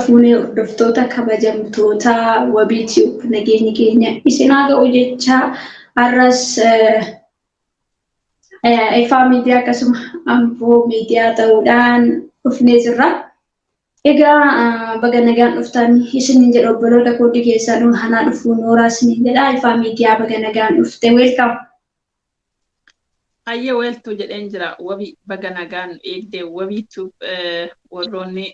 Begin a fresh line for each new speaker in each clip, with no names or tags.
Fuunee hordoftoota kabajamtoota Wabii Tube, nageenyi keenya isin haa ga'u jecha, har'as Ifaa Miidiyaa akkasuma Amboo Miidiyaa ta'uudhaan dhufnee jirra. Egaa baga nagaan dhuftan isinin jedha. Obboloota koodii keessanuu hanaa dhufuu, nooraa isinin jedha. Ifaa Miidiyaa, baga nagaan dhufte, welcome.
Hayyee, weeltuu jedheen jira. Wabii, baga nagaan eegdee. Wabii Tube, warroonni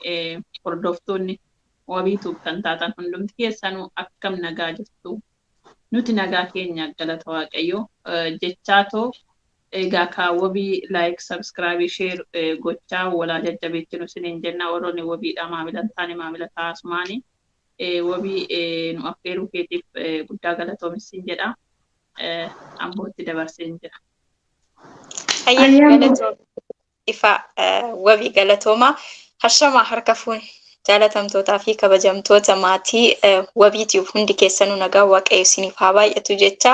hordoftoonni Wabii Tube kan taatan hundumti keessanuu akkam nagaa jirtu? Nuti nagaa keenya, galata Waaqayyoo jechaatoo. Egaa kaa Wabii like, subscribe, share gochaa walaa jajjabeechinu isiniin jenna. Warroonni Wabiidha maamila hin taane maamila taasisumaani. Wabii, nu affeeruu keetiif guddaa galatoomissin jedha. Ambootti dabarseen jira.
Hayyee, galatooma. Ifa, Wabii, galatooma. Hashamaa, harka fuune, jaalatamtootaa fi kabajamtoota maatii Wabiitiif, hundi keessanuu nagaa Waaqayyo isiniif haa baay'atu jecha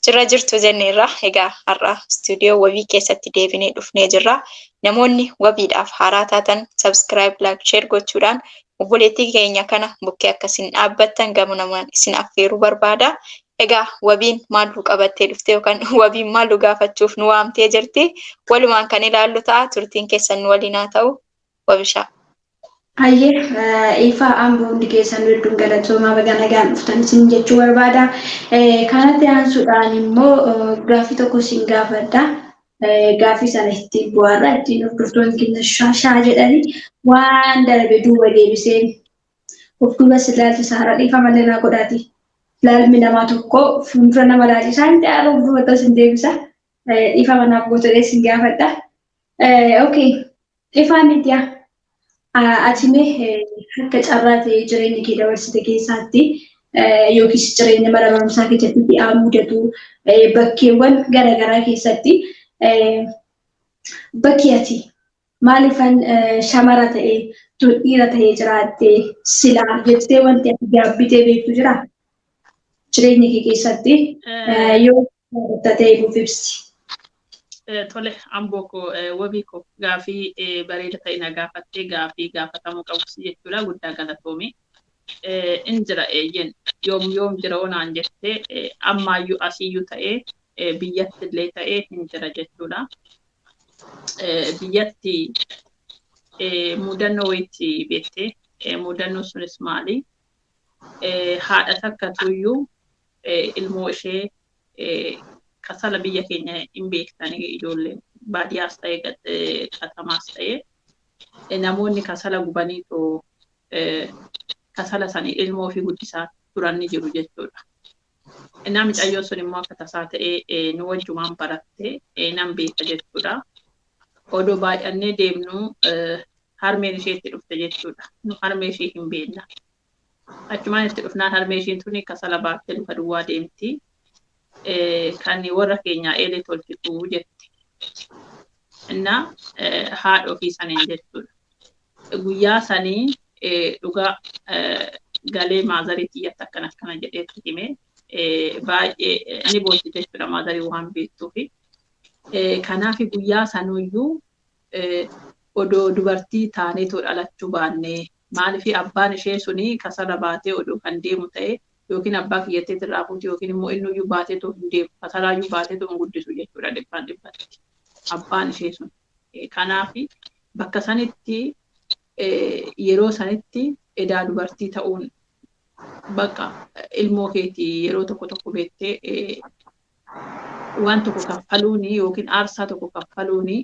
jira jirtu jenneerra. Egaa har'a istuudiyoo Wabii keessatti deebinee dhufnee jirra. Namoonni Wabiidhaaf haaraa taatan subscribe, like, share gochuudhaan obboleettii keenya kana bukkee akkasiin dhaabbattan gama namaan isin affeeruu barbaada. Egaa Wabiin maal nu qabattee dhufte yookaan Wabiin maal nu gaafachuuf nu waamtee jirti? Walumaan kan ilaallu ta'a. Turtiin keessan nu waliin haa ta'u. Wabishaa.
Hayyee, Ifaa, Amboo, hundi keessan hedduun galatoomaa, baga nagaan dhuftan isin jechuu barbaada. Kanatti aansuudhaan immoo gaaffii tokko isin gaafadha. Gaaffii sana ittiin bu'aarra ittiin hordoftoonni keenya shaashaa jedhanii waan darbe duuba deebiseen of duuba si ilaalchisa. Hara dhiifama malee naa godhaati. Ilaalmi namaa tokko fuuldura nama ilaalchisaa hin ta'e, of duuba ta'us hin deebisa. Dhiifama naaf gootadhee isin gaafadha. Okay. Ifaa Miidiyaa. Ati mee akka carraa ta'ee jireenya kee dabarsite keessaatti yookiis jireenya mana barumsaa keessatti dhi'aa mudatu, bakkeewwan garaagaraa keessatti, bakki ati maaliifan shamara ta'ee tun dhiira ta'ee jiraatte silaa jettee wanti ati gaabbitee beektu jira? Jireenya kee keessatti yoo yaadatta ta'e nuuf ibsi.
Tole, Amboo koo, Wabii koo, gaafii bareeda ta'e na gaafattee, gaafii gaafatamuu qabus jechuudha, guddaa galatoomi. In jira, eeyyen. Yoom yoom jira onaan jettee, ammaayyuu asiyyuu ta'ee biyyatti illee ta'ee hin jira jechuudha. Biyyatti mudannoo wayiitti beektee, mudannoo sunis maali? Haadha takkatuyyuu ilmoo ishee kasala, biyya keenya hin beektanii, ijoolleen baadiyyaas ta'e katamaas ta'e namoonni kasala gubaniitu kasala sanii ilmoo ofii guddisaa turan ni jiru jechuudha. Innaa mucayyoon sun immoo akka tasaa ta'ee nu wajjumaan baratte, nan beeka jechuudha. Odoo baay'annee deemnu harmeen ishee itti dhufte jechuudha. Nu harmee ishee hin beekna. Achumaan itti dhufnaan harmee ishiin tuni kasala baattee luka duwwaa deemti. Kan warra keenyaa eelee tolchitu jette. Innaa haadha ofii saniin jechuudha. Guyyaa sanii dhugaa galee maazarii tiyyatti akkana akkana jedheetti hime, baay'ee ni boossi jechuudha, maazarii waan beektuufi. Kanaaf guyyaa sanuyyuu odoo dubartii taaneetoo dhalachuu baannee, maaliif abbaan ishee suni kasala baatee odoo kan deemu ta'e, yookiin abbaa kiyyatteetti irraa fuuti, yookiin immoo innuyyuu baateetoo hin deemu, kasalaayyuu baateetoo hin guddisu jechuudha dhibbaan dhibbatti abbaan ishee sun. Kanaaf bakka sanitti, yeroo sanitti edaa dubartii ta'uun bakka ilmoo keetii yeroo tokko tokko beektee waan tokko kaffaluuni yookiin aarsaa tokko kaffaluuni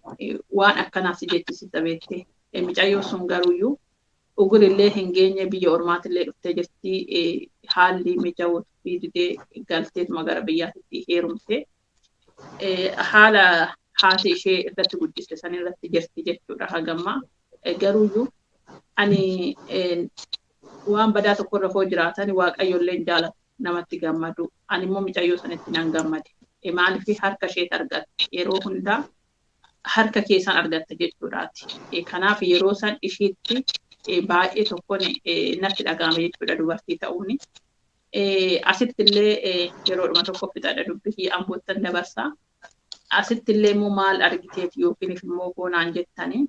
waan akkanaas si jechisiisa beektee. Mucayyoon sun garuuyyuu ugurillee hin geenye, biyya ormaatillee dhuftee jirti, haalli mijawuu fi didee galteetuma gara biyyaatti heerumte. Haala haati ishee irratti guddiste san irratti jirti jechuudha hagammaa. Garuuyyuu ani waan badaa tokko irra koo jiraatan Waaqayyo illee hin jaalatu namatti gammadu. Ani immoo mucayyoo sanitti nan gammade. Maaliif harka isheet argatte, yeroo hundaa harka keessaan argatta jechuudhaati. Kanaaf yeroo san ishiitti baay'ee tokkoon natti dhaga'ame jechuudha dubartii ta'uuni. Asitti illee yeroodhuma tokko fixadha, dubbii Amboottan dabarsaa. Asitti illee immoo maal argiteeti yookiin immoo koonaan jettanii.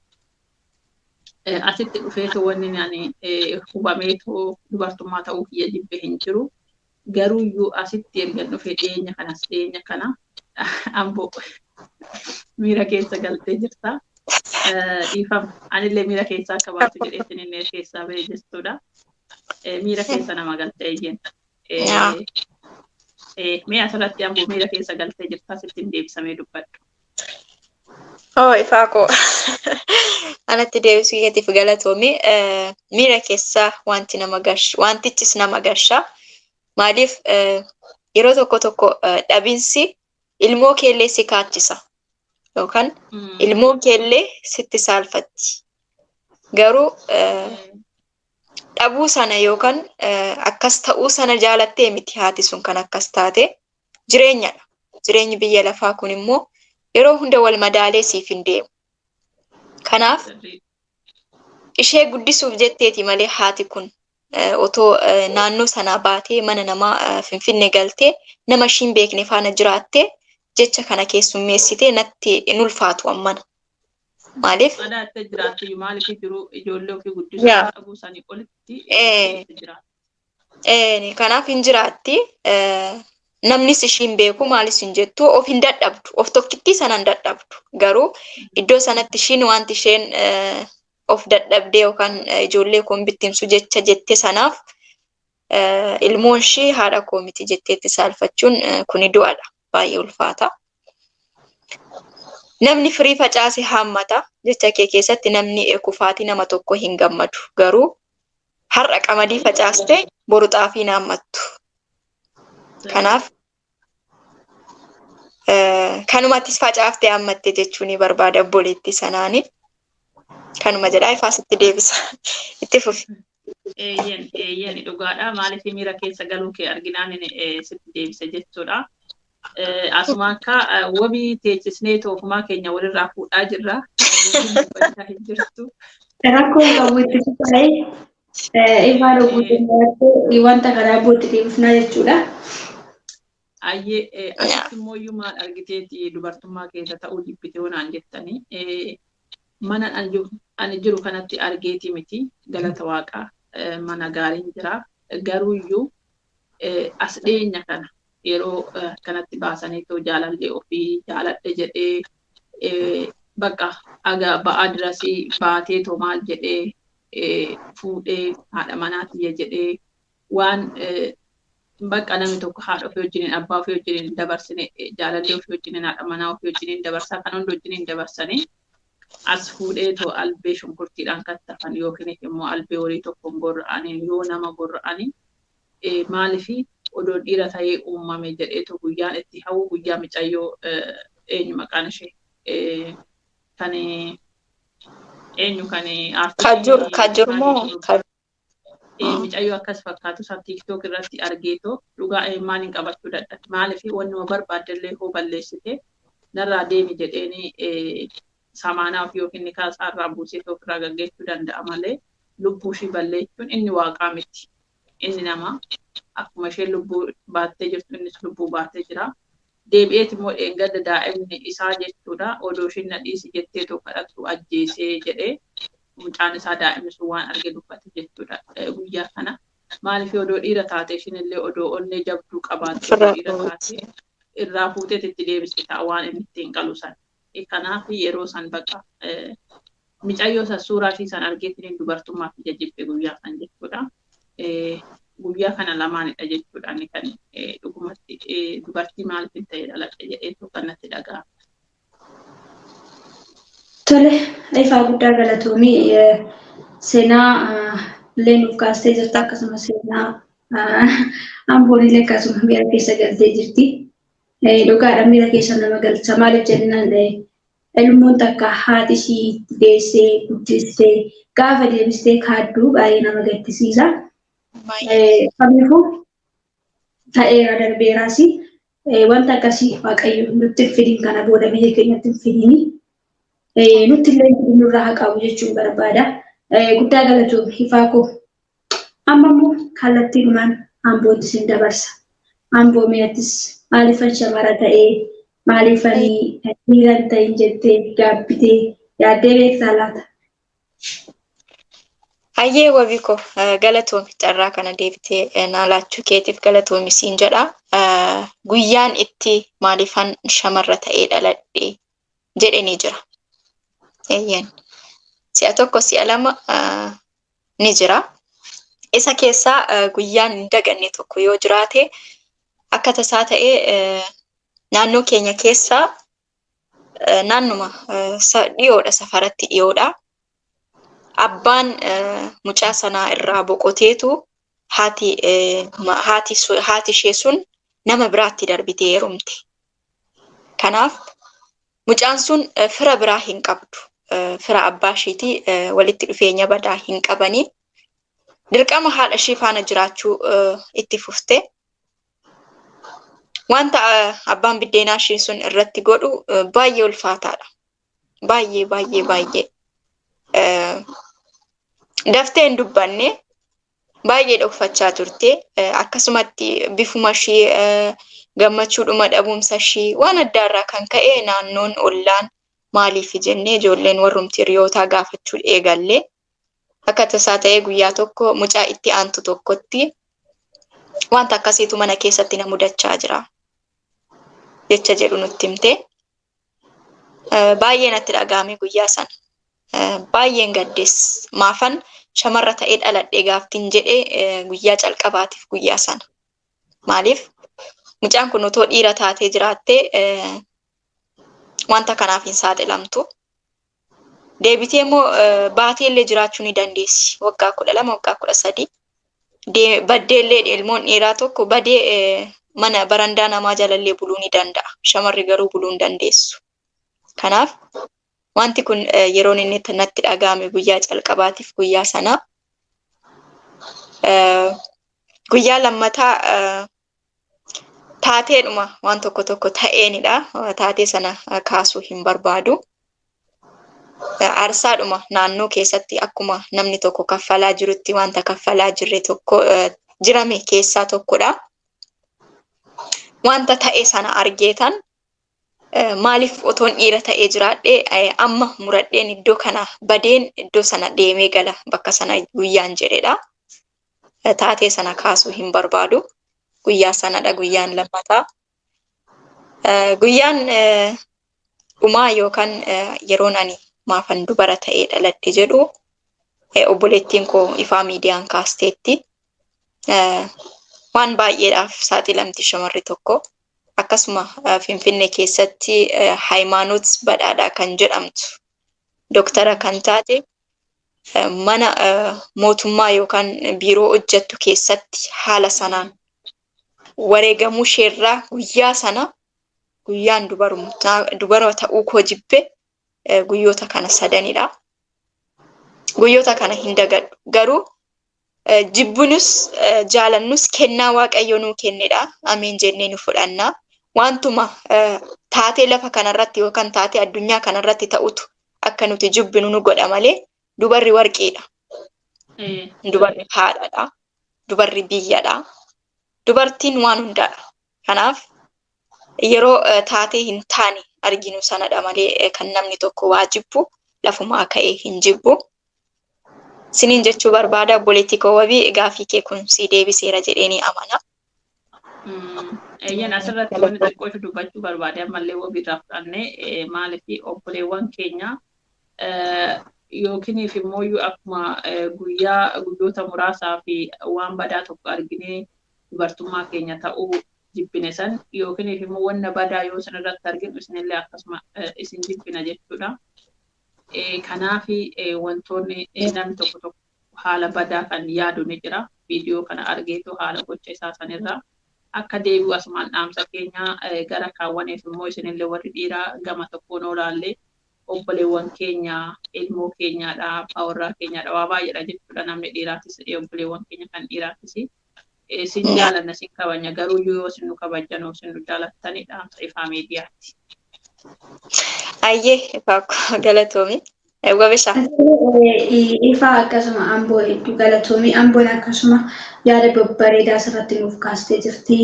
Asitti dhufeetoo wanni ani hubameetoo dubartummaa ta'uu kiyya jibbe hin jiru. Garuu iyyuu asitti erga dhufee dhiyeenya kanas dhiyeenya kana Amboo miira keessa galtee jirta. Dhiifama, anillee miira keessaa akka baatu jedheetiin inni keessaa bahee jechuudha. Miira keessa nama galtee eeyyeen. Mee asirratti Amboo miira keessa galtee jirta, sittiin deebisamee dubbadhu.
Oo, ifaa koo, anatti deebisuu keetiif galatoomi. Miira keessa wanti nama gasha, wantichis nama gasha. Maaliif, yeroo tokko tokko dhabinsi ilmoo keellee si kaachisa yookaan ilmoon keellee sitti saalfatti. Garuu dhabuu sana yookaan akkas ta'uu sana jaalattee miti haati sun kan akkas taate, jireenyadha. Jireenyi biyya lafaa kun immoo yeroo hunda wal madaalee siif hin deemu. Kanaaf ishee guddisuuf jetteeti malee haati kun otoo naannoo sanaa baatee mana namaa Finfinnee galtee nama ishiin beekne faana jiraattee jecha kana keessummeessitee natti hin ulfaatu ammana. Maaliif?
Sodaattee jiraatti, maaliif jiru ijoollee ofii guddisuu dhabuu isaanii olitti
jiraatti. Kanaaf hin jiraatti. Namnis ishiin beeku maalis hin jettu, of hin dadhabdu, of tokkittii sana hin dadhabdu. Garuu iddoo sanatti ishiin wanti isheen of dadhabdee yookaan ijoollee koon bittimsu jecha jette sanaaf ilmoon ishii haadha koo miti jetteetti saalfachuun kuni du'adha. Baay'ee ulfaata. Namni firii facaase haammata. Jecha kee keessatti namni kufaatii nama tokko hin gammadu. Garuu har'a qamadii facaaste boru xaafii haammattu. Kanaaf kanumattis facaaftee haammatte jechuu ni barbaada obboleettii sanaani. Kanuma jedhaa, ifaasitti deebisa. Itti fufi.
Eeyyen, eeyyen, dhugaadha. Maaliif miira keessa galuu kee arginaan sitti deebisa jechuudha. Asuma akka wabii teechisnee toofumaa keenya walirraa fuudhaa jirra. Dubbachaa hin jirtu.
Rakkoo qabu, itti fufee ifaan guutummaatti wanta karaa bootti deebifnaa jechuudha.
Ayyee, asitti immoo iyyuu maal argiteeti dubartummaa keessa ta'uu jibbitee naan jettanii, mana ani jiru kanatti argeeti miti, galata waaqaa mana gaariin jira. Garuu iyyuu as dhiyeenya kana yeroo kanatti baasanii too jaalallee ofii jaaladhe jedhee bakka aga ba'aa dirasii baatee too maal jedhee fuudhee haadha manaa tiyya jedhee, waan bakka namni tokko haadha ofii wajjiniin, abbaa ofii wajjiniin dabarsine, jaalallee ofii wajjiniin, haadha manaa ofii wajjiniin dabarsaa kan hunda wajjiniin dabarsanii as fuudhee too albee shunkurtiidhaan kattafan yookiin immoo albee horii tokkoon gorra'anii yoo nama gorra'anii, maalifi odoo dhiira ta'ee uumame jedheetu guyyaan itti hawwu guyyaa micayyoo eenyu maqaan ishee kan eenyu kan
Kajur, kajur moo?
Micayyoo akkas fakkaatu isaa TikTok irratti argeetoo dhugaa maaliin qabachuu dadhabe. Maaliif wanni barbaaddellee hoo balleessite narraa deemi jedheeni samaanaa ofii yookiin kaasaa irraa buusee ofirraa gaggeessuu danda'a malee lubbuu ishii balleessuun inni waaqaa miti. Inni nama akkuma isheen lubbuu baattee jirtu innis lubbuu baatee jira. Deebi'eet immoo dheengadda daa'imni isaa jechuudha odoo ishiin na dhiisi jettee tokko kadhattu ajjeesee jedhee mucaan isaa daa'imni sun waan arge dubbate jechuudha guyyaa kana. Maaliif odoo dhiira taate ishiin illee odoo onnee jabduu qabaatte, dhiira taate irraa fuuteet itti deebiste ta'a waan inni ittiin qalu san. Kanaaf yeroo san bakka micayyoo san suuraa ishii san argeetiin dubartummaaf ija jibbe guyyaa san jechuudha. Guyyaa kana lamaanidha jechuudha inni kan dhugumatti dubartii maaliif hin ta'e dhaladhe jedheetu kan natti dhaga'ame.
Tole, ifaa guddaa galatoomii, seenaa illee nuuf kaastee jirta, akkasumas seenaa Amboon illee akkasuma miira keessa galtee jirti. Dhugaadha, miira keessa nama galcha, maaliif jennaan ilmoon takka haati ishii deessee guddistee gaafa deebistee kaadduu baay'ee nama gaddisiisa. Kamiifuu ta'eera, darbeeraas wanta akkasii Waaqayyo nutti hin fidin, kana booda biyya keenyatti hin fidini. Nutti illee nurraa haa qabu jechuun barbaada. Guddaa galatoom, ifaa koo. Amma immoo kallattiidhumaan Ambootti sin dabarsa. Amboo, mi'attis maaliifan shamara ta'ee, maaliifan dhiira hin ta'in jettee gaabbitee yaaddee beektaa laata?
Hayyee wabii koo, galatoomi, carraa kana deebitee naa laachuu keetiif galatoomi siin jedha. Guyyaan itti maaliifan shamarra ta'ee dhaladhe jedhe ni jira. Eeyyeen. Si'a tokko, si'a lama ni jira. Isa keessaa guyyaan hin daganne tokko yoo jiraate, akka tasaa ta'ee naannoo keenya keessaa, naannuma dhiyoodha, safaratti dhiyoodha. Abbaan mucaa sanaa irraa boqoteetu haati ishee sun nama biraatti darbitee heerumte. Kanaaf mucaan sun fira biraa hin qabdu. Fira abbaa isheetii walitti dhufeenya badaa hin qabanii. Dirqama haadha ishee faana jiraachuu itti fufte. Wanta abbaan biddeenaa ishee sun irratti godhu baay'ee ulfaataadha. Baay'ee baay'ee baay'ee. Daftee hin dubbanne, baay'ee dhokfachaa turte. Akkasumatti bifuma ishee, gammachuudhuma dhabuumsa ishee waan adda irraa kan ka'e, naannoon ollaan maaliif jennee ijoolleen warrumti hiriyootaa gaafachuu eegalle. Akka tasaa ta'ee guyyaa tokko mucaa itti aantu tokkotti wanta akkasiitu mana keessatti na mudachaa jira jecha jedhu nutti himte. Baay'ee natti dhaga'ame guyyaa sana. Baay'een gaddees, maafan shamarra ta'ee dhaladhe gaaftiin jedhee guyyaa calqabaatiif guyyaa sana. Maaliif mucaan kun otoo dhiira taatee jiraattee wanta kanaaf hin saaxilamtu. Deebitee immoo baatee illee jiraachuu ni dandeessi. Waggaa 12, waggaa 13. Baddee illee, ilmoon dhiiraa tokko badee mana barandaa namaa jalallee buluu ni danda'a. Shamarri garuu buluu hin dandeessu. Kanaaf wanti kun yeroon inni natti dhaga'ame guyyaa calqabaatiif guyyaa sana. Guyyaa lammataa taateedhuma waan tokko tokko ta'eenidha. Taatee sana kaasuu hin barbaadu. Aarsaadhuma naannoo keessatti akkuma namni tokko kaffalaa jirutti wanta kaffalaa jirre tokko jirame keessaa tokkodha. Wanta ta'e sana argeetan maaliif otoon dhiira ta'ee jiraadhe amma muradheen iddoo kana badeen iddoo sana deemee gala bakka sana guyyaan jedhedha. Taatee sana kaasuu hin barbaadu. Guyyaa sanadha guyyaan lammataa. Guyyaan dhumaa yookaan yeroon ani maafan dubara ta'ee dhaladhe jedhu, obboleettiin koo ifaa miidiyaan kaasteetti. Waan baay'eedhaaf saaxilamti shamarri tokko. Akkasuma Finfinnee keessatti Hayimaanoot Badhaadhaa kan jedhamtu, doktara kan taate, mana mootummaa yookaan biiroo hojjettu keessatti haala sanaan wareegamuu isheerraa guyyaa sana guyyaan dubara ta'uu koo jibbe guyyoota kana sadanidha. Guyyoota kana hin dagadhu. Garuu jibbinus jaalannus kennaa Waaqayyo nuu kennedha. Ameen jennee nu fudhanna. Wantuma taatee lafa kanarratti yookaan taatee addunyaa kanarratti ta'utu akka nuti jibbinu nu godha malee dubarri warqiidha. Dubarri haadhadha. Dubarri biyyadha. Dubartiin waan hundaadha. Kanaaf yeroo taatee hin taane arginu sanadha malee kan namni tokko waa jibbu lafumaa ka'ee hin jibbu. Siniin jechuu barbaada, obboleettii koo wabii, gaafii kee kun si deebiseera jedheenii amana.
Eeyyan, asirratti wanti xiqqoo ishee dubbachuu barbaade ammallee wabiirraa fudhannee, maaliif obboleewwan keenya yookiin immoo akkuma guyyaa guyyoota muraasaa fi waan badaa tokko arginee dubartummaa keenya ta'uu jibbine san, yookiin immoo wanna badaa yoo san irratti arginu isinillee akkasuma isin jibbina jechuudha. Kanaaf wantoonni namni tokko tokko haala badaa kan yaadu ni jira. Viidiyoo kana argeetu haala gocha isaa sanirraa akka deebi'u asumaan dhaamsa keenya gara kaawwaneef immoo isinillee warri dhiiraa gama tokkoon oolaallee obboleewwan keenya, ilmoo keenyaadha, abbaa warraa keenyaadha, waa baay'eedha jechuudha. Namni dhiiraatis, obboleewwan keenya kan dhiiraatis, isin jaalanna, isin kabajna, garuu yoo isin nu kabajjan, isin nu jaalattani, dhaamsa ifaa miidiyaatti.
Ayyee, ifaa galatoomi. Wabisha.
Ifaa akkasuma Amboo hedduu galatoomi. Amboon akkasuma yaada babbareedaa asirratti nuuf kaastee jirti.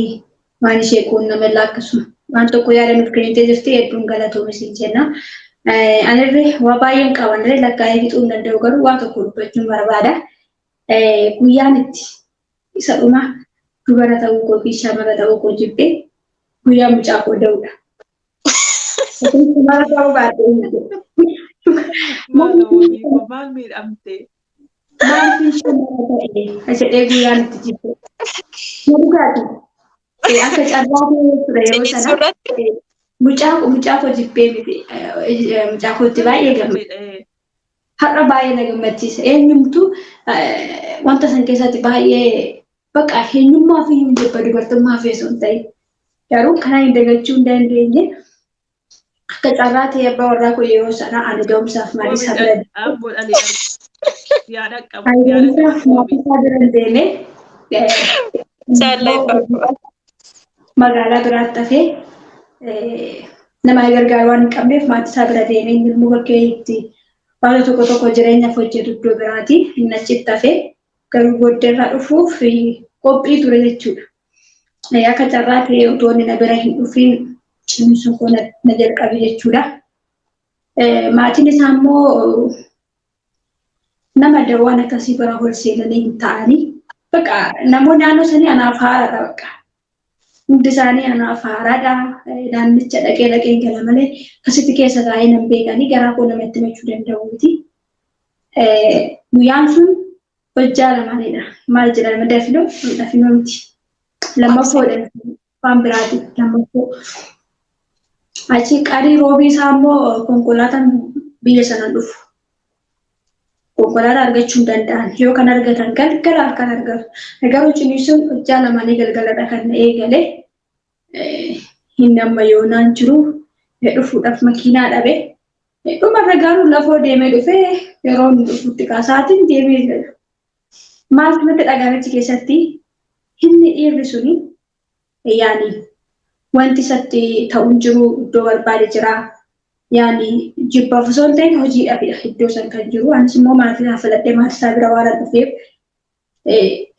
Waan ishee quunnamellaa akkasuma waan tokko yaada nuuf kennitee jirti, hedduun galatoomi siin jenna. Anirree waa baay'een qaban illee lakkaa'ee fixuu hin danda'u, garuu waa tokko dubbachuun barbaada. Guyyaan itti isa dhuma dubara ta'uu koo fi shamara ta'uu koo jibbee guyyaa mucaa koo da'uudha. Shamara ta'uu baadhee hin jiru.
Maal miidhamte?
Maaliif shamara ta'e jedhee guyyaan itti jibbee. Na dhugaati. Akka carraa ta'ee ture yeroo sana. Mucaa koo jibbee miti. Mucaa kootti baay'ee gammada. Har'a baay'ee na gammachiisa. Eenyumtuu wanta san keessatti baay'ee bakka eenyummaa fi hin jibba dubartummaa fi osoo hin ta'in. Garuu kana hin dagachuu hin dandeenye. Akka carraa ta'e abbaa warraa koo yeroo sana ani ga'umsaaf maatii isaa bira ani ga'umsaaf maatii isaa bira deemee magaalaa biraatti hafee nama gargaaru waan hin qabneef maatii isaa bira deemee inni immoo bakkee itti waan tokko tokko jireenyaaf hojjetu iddoo biraati inni achitti hafee garuu booddeerraa dhufuuf qophii ture jechuudha. Akka carraa ta'e otoo inni na bira hin dhufiin cimsuun koo na jalqabe jechuudha. Maatiin isaa immoo nama dawaan akkasii bira ol seenanii hin ta'anii bakka namoonni naannoo sanii anaaf haaraadha bakka. Hundi isaanii anaaf haaraadha. Naannicha dhaqee dhaqee gala malee akkasitti keessa taa'ee nan beekanii garaa koo namatti himachuu danda'u miti. Guyyaan sun hojjaa lamaanidha. Maal jedhama dafinoo dafinoo miti. Lammaffoodha waan biraati lammaffoo. Achi qarii roobii isaa immoo konkolaataan biyya sana dhufu. Konkolaataa argachuu hin danda'an. Yoo kan argatan galgala halkan argatu. Garuu ciniinsuun hojjaa lamaanii galgaladha kan eegale. Hin amma yoonaan jiru dhufuudhaaf makiinaa dhabe. Dhumarra garuu lafoo deemee dhufee yeroo inni dhufutti kaasaatiin deemee jira. Maaltu natti dhagahame achi keessatti inni dhiirri suni yaani wanti isatti ta'u hin jiru iddoo barbaade jira. Yaani jibbaaf osoo hin ta'in hojiidhaafidha iddoo san kan jiru. Anis immoo maatii isaa filadhee maatii isaa bira waan dhufeef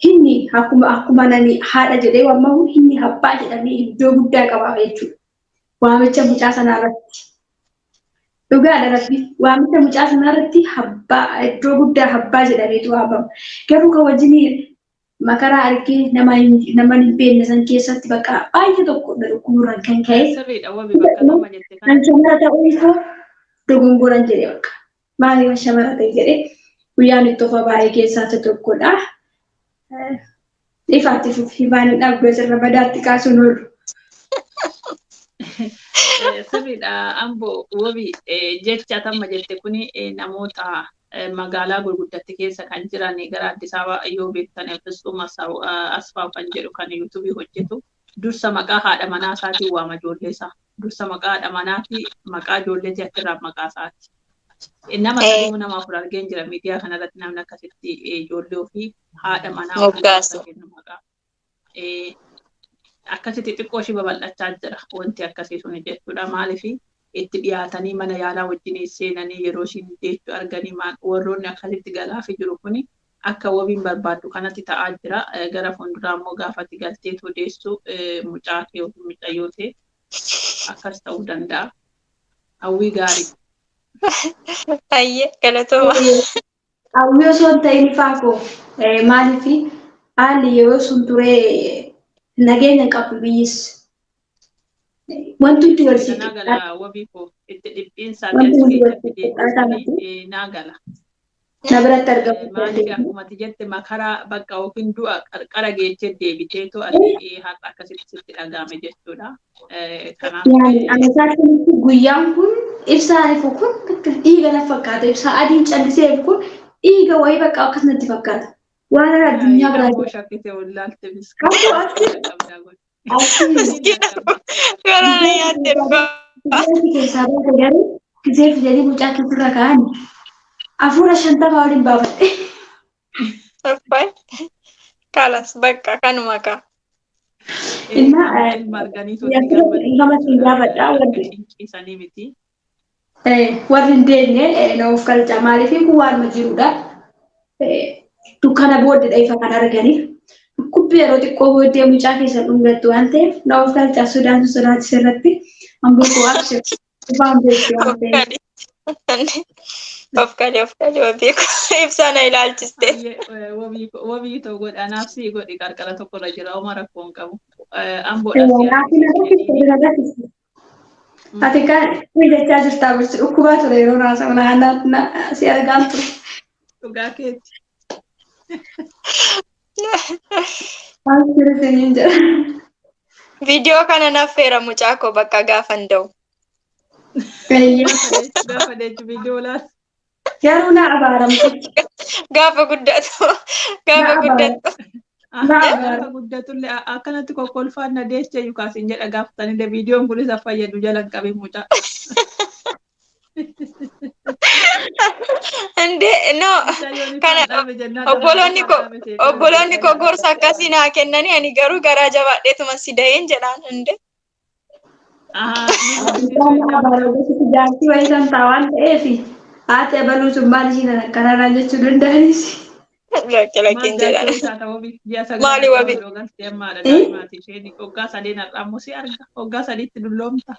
inni akkuma nani haadha jedhee waamamu inni abbaa jedhamee iddoo guddaa qaba jechuudha. Waamicha mucaa sanaa irratti. Dhugaadha rabbi. Waamicha mucaa sanaa irratti abbaa iddoo guddaa abbaa jedhameetu waamama. Garuu kan wajjin makaraa argee nama hin beekne san keessatti bakka baay'ee tokko dhukkuburraan kan ka'e.
Sirriidha wabi bakka nama jette
Kan shamara ta'uu isaa dogongoran jedhee bakka. Maaliif shamara ta'e jedhee guyyaan itti ofa baay'ee keessaa isa tokkodha. Ifaatti fufi waan hin dhabdu asirra badaatti kaasuun oolu.
Sirriidha Amboo wabi jecha tamma jette kuni namoota magaalaa gurguddatti keessa kan jiran gara Addis Ababaa yoo beektan Fisxuum Asfaaw kan jedhu kan yuutuubii hojjetu dursa maqaa haadha manaa isaatiin waama ijoollee isaa. Dursa maqaa haadha manaati maqaa ijoolleetii achirraa maqaa isaati. Nama sadii nama afur argeen jira miidiyaa kanarratti namni akkasitti ijoollee ofii haadha manaa
Moggaasu.
kennu maqaa. Akkasitti xiqqoo ishee babal'achaa jira wanti akkasii sun jechuudha. Maaliif itti dhiyaatanii mana yaalaa wajjin seenanii yeroo ishiin deechuu arganii warroonni akkasitti galaafii jiru kuni akka wabiin barbaaddu kanatti ta'aa jira. Gara fuulduraa immoo gaafatti galteetu deessu mucaa kee yookiin mucayyoo ta'e akkas ta'uu danda'a. Hawwii gaarii.
Baay'ee galatooma.
Hawwii osoo hin ta'in ifaa koo maaliif haalli yeroo sun turee nageenya qabu biyyis. Wanti hundi wal
Naa gala wabii koo itti dhiphiinsaa
Wanti
achi
hundi wal
keessatti
qixxaataa
deebisanii naa gala.
Na biratti argamu.
Maaliif akkuma ati jette makaraa bakka yookiin du'a qarqara geechee deebiteetu ati har'a akkasitti sitti dhaga'ame jechuudha. Kanaaf
Yaani ana isaatti guyyaan kun ibsaan ifu kun bakka dhiiga na fakkaata. Ibsaa adiin callisee ifu kun dhiiga wayii bakka akkas natti fakkaata. Waan ara addunyaa biraa
jiru. Shakkite wallaalte
Akkoo achi
Miskiina garaa na nyaatte dhugaa.
Keessaa baate garuu gisee fidanii mucaa keessarra kaa'an 50 waliin baafadhe.
Kalas bakka kanuma kaa.
Inna
Ilma arganiitu
nama siin gaafadhaa warri
Cinqiisanii miti.
Warri hin deemne na of galcha maaliif kun waanuma jirudha. Dukkana booddeedha ifa kan arganii. Dhukkubbi yeroo xiqqoo booddee mucaa keessa dhungattu waan ta'eef na of galcha sodaan sodaachise irratti hambuu koo abshir waan beektu waan ta'eef.
Of kalee of kalee wabii ibsaa na ilaalchiste.
Wabii ta'u godhi anaaf sii godhi qarqara tokkorra jira oma rakkoo hin qabu. Amboodha
si. Ati kan jechaa jirtaa bulchi dhukkubaa ture yeroo naasa'u na si argaan ture.
Dhugaa keeti.
Waan jiru jedha.
Viidiyoo kana naaf feera mucaa koo bakka gaafan da'u.
Gaafa deechu viidiyoo laal.
Garuu na abaaramtu.
Gaafa guddatu. Gaafa guddatu.
Gaafa guddatullee akkanatti kokkolfaan na deeche yookaas hin jedha gaafatanillee viidiyoon kunis fayyadu jala hin qabin mucaa.
Inde no kana obboloonni koo gorsa akkasii naa kennanii ani garuu garaa jabaadheetuma si da'een jedhaan inde.
Jaartii wayii kan ta'a waan ta'eef haati abaluu sun maal ishiin akkanarraa jechuu danda'anis.
Lakki lakkiin jedhaan. Maali wabi?
Waggaa sadeen har'aa immoo si arga. Waggaa sadiitti dulloomta.